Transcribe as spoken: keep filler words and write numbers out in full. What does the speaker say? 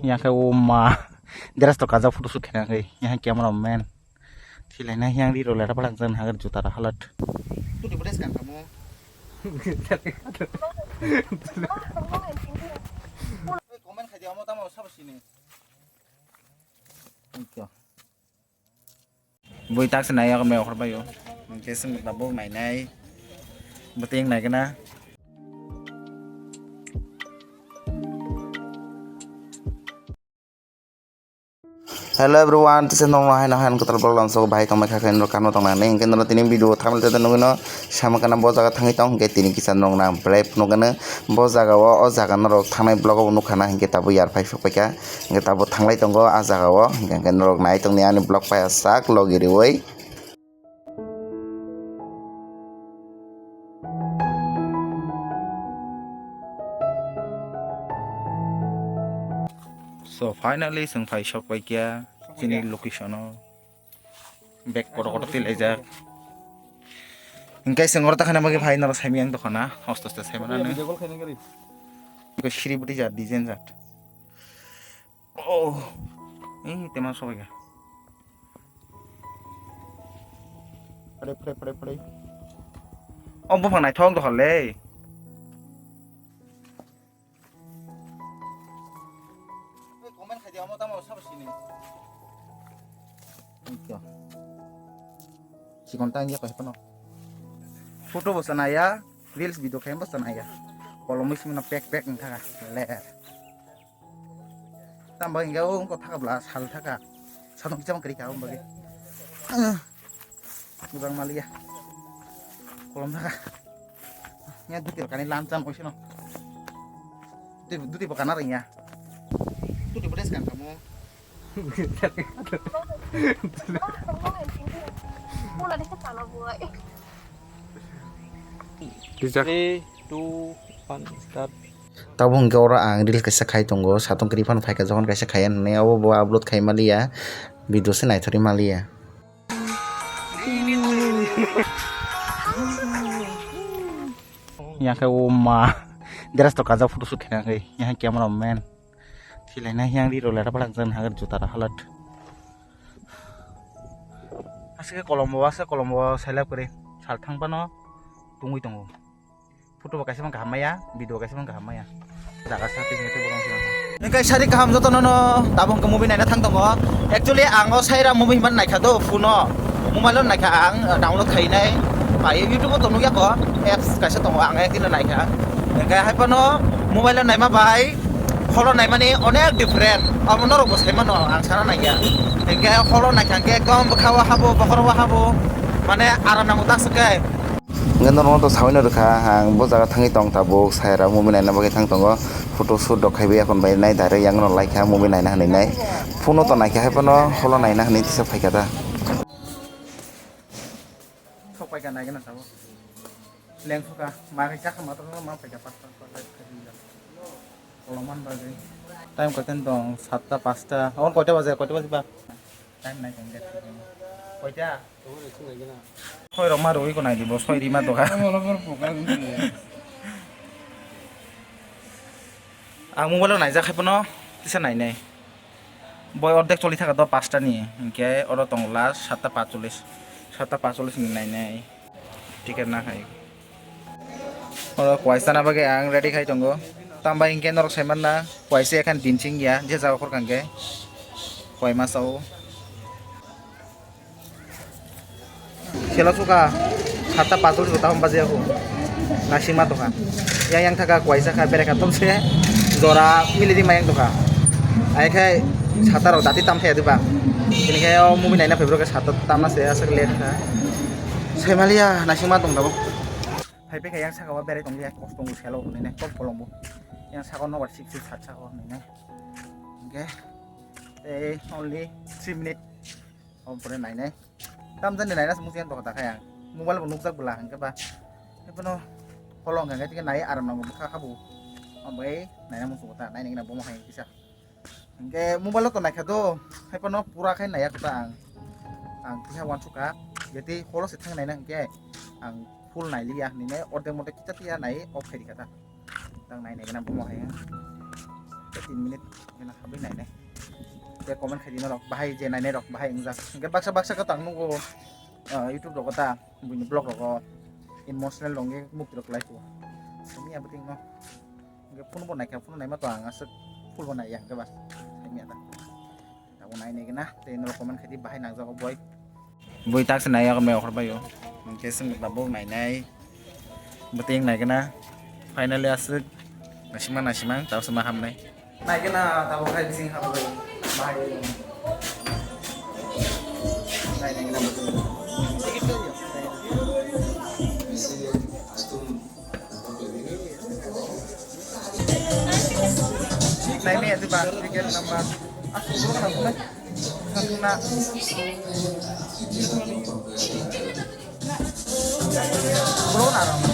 Yang khe o ma dress to kajak photo shoot khaina khe yang camera man. Thilai na yang ri role ra balang jan hagar juta ra halat. Tuti dress kan kamu. Comment khai di amo tamo sabo sini. Thank you. Bui tak se nai yakam nai okhor bai o. Hingke seng tabuk nai nai. Bwtwi wng nai gana. Hello everyone, tisa nong hai na han kotor blog lam so bahai tong mai kha khe nor kano tong nai hingke nor tini video thamle te nugino sama kana bo jaga thangwi tong hingke tini kisa nong na brave nugano bo jaga o, o jaga norok thangnai blog o nukha na hingke tabuk yar phai sok pai kha. Hingke tabuk thanglai tongo ah jaga o, hingke norok nai tongni ani vlog pai sak logi riwi. So finally chwng phai sok pai kha chini location o. Bag kotor kotor twi laijak. Hingke chwng oro ta khana bagwi phai norok saimiyang dokhana hosto hosto saimano. Hingke siri bwtwi jat design jat. Oh, eh, tema sobai ga. Pare, pare, pare, pare. Oh, buphang naithok dokhor le. Comment khai di, amo tamo sabo sini. Thank you. Chikon tang ya koi kono. Photo bo sanaya, reels video khai bo sanaya. Kolomwi simna pek pek wngkha le. Tamo hingke o wngkha thaka bwla sal thaka. Satung kicham kwrwi kha o bagwi. Bwrang maliya. Kolom thaka. Nya duti rokani lam chan oisino. Duti, duti bo kana rwngya. Duti bo des kan kamo. Mula de sana buai. Tijak. Three, two, one, start. Tabuk hingke oro ang reel kaisa khai tongo, satung kwrwi phano phaikha, jokhon kaisa khai hwnwi abo bo upload khai maliya, video se naithori maliya. Yang khe o ma dress to kajak photo shoot khaina khe yang khe camera man thilai na yang riro lera balang jan hagar juta ra halat. Aswk khe kolombo, aswk kolombo selap kwrwi sal thang phano tungwi tongo. Photo bo kaisa man kaham maya, video bo kaisa man kaham maya. Jaga sa twi twi borong sima. Hingke sari kaham joto nono tabuk hingke movie naina thang tongo. Actually ang o Saira movie himani naikha do phone o. Mobile o naikha ang, download khainai. Pai YouTube o to nukya ko, apps kaisa tongo, ang ekdin naikha. Hingke hai phano mobile o naima bai hall o naimani onek different. Abo norok bo sai mano, ang sana naikha. Hingke hall o naikha hingke ekdom bwkha o habo, bokhoro o habo. Mane aram nango tak se kai. Hingke norokno to saui no rwkha, ang bo jaga thangwi tong tabuk, Saira movie naina bagwi thang tongo, photo shoot rok khaiwi aphano bai nai direct yang no laikha movie naina hinwi nai, phone o to naikha hai phano holo naina hinwi tisa phaikha da. Sok paikha naigwna tabuk, lengkha ma khe chakha ma tongma phaikha. Kolom man bagwi. Time koita wng tong, satta, pasta. Omo koita baje, koita baje ba? Time nai tong, date koita. Koita? Soi rok ma rwi ko nai di bo, soi rima doga. Ang mobile o naijak hai phano, tisa nai nai. Boi ordek choli thaka do pasta ni, hingke oro tongo last satta patchollis, satta patchollis ni nai nai. Ticket na khai. Oro kuaisa na bagwi ang ready khai tongo. Tambai hingke norok sai manna kuaisa ekhan din sing ya, je jaga khorkang khe. Kuai ma sao. Khela suka satta patchollis bo tahum baje aku. Nasing ma tokha. Yang yang thaka kuaisa kha bere kha tom se jora mili di mayang tokha. Ai khai satta rok dati tam thaya diba. Ini khai o movie naina phai bro khe satta tam na se aswk late kha. Sai maliya nasing ma tong tabuk. Phai phai kha yang saka o berai tong ya kos tongo selo hinwi nai kok kolombo. Yang saka o nobar sik sik sat saka o hinwi nai. Hingke tei only three minute. Omo pore nai nai. Tam jani naina se muchung tokha khe ang. Mobile bo nukjak bwla hingke ba. Haiphano holong hingke tike nai aram nango bwkha habu. Omo bai naina muchungo ta naina gina bomo hai kisa. Hingke mobile o to naikha do. Haiphano pura khai naiya kota ang. Ang kisa wansukha. Jeti holo se thang naina hingke ang full nailiya hinwi nai ordek modek kisa tiya nai off khai rikha ta. Tang nai nai gana bomo hai. Tin minute gana habwi nainai. Tei comment khaidi norok bahai je nainai rok bahai wngjak. Hwnkhe baksa baksa khe tang nugo, ah, YouTube rogo ta buini vlog rogo emotional wngwi mukti rok lai kho. Simi abo ting no. Hwnkhe phone bo naikha, phone naima to ang aswk full bo naiya hwnkhe ba. Simi ata. Tabuk nai nai gana tei norok comment khaidi bahai nangjago boi. Bui tak se nai yago me okhor bayo. Hwnkhe swng tabuk nai nai. Bwtwi wng nai gana. Finally aswk. Naisima naisima tau sima hamnai. Nai gana tabuk khai bising hambai. Bahai. Nai nai gana bwtwi. Nai me ati ba ticket number. Aswk na. Bro na.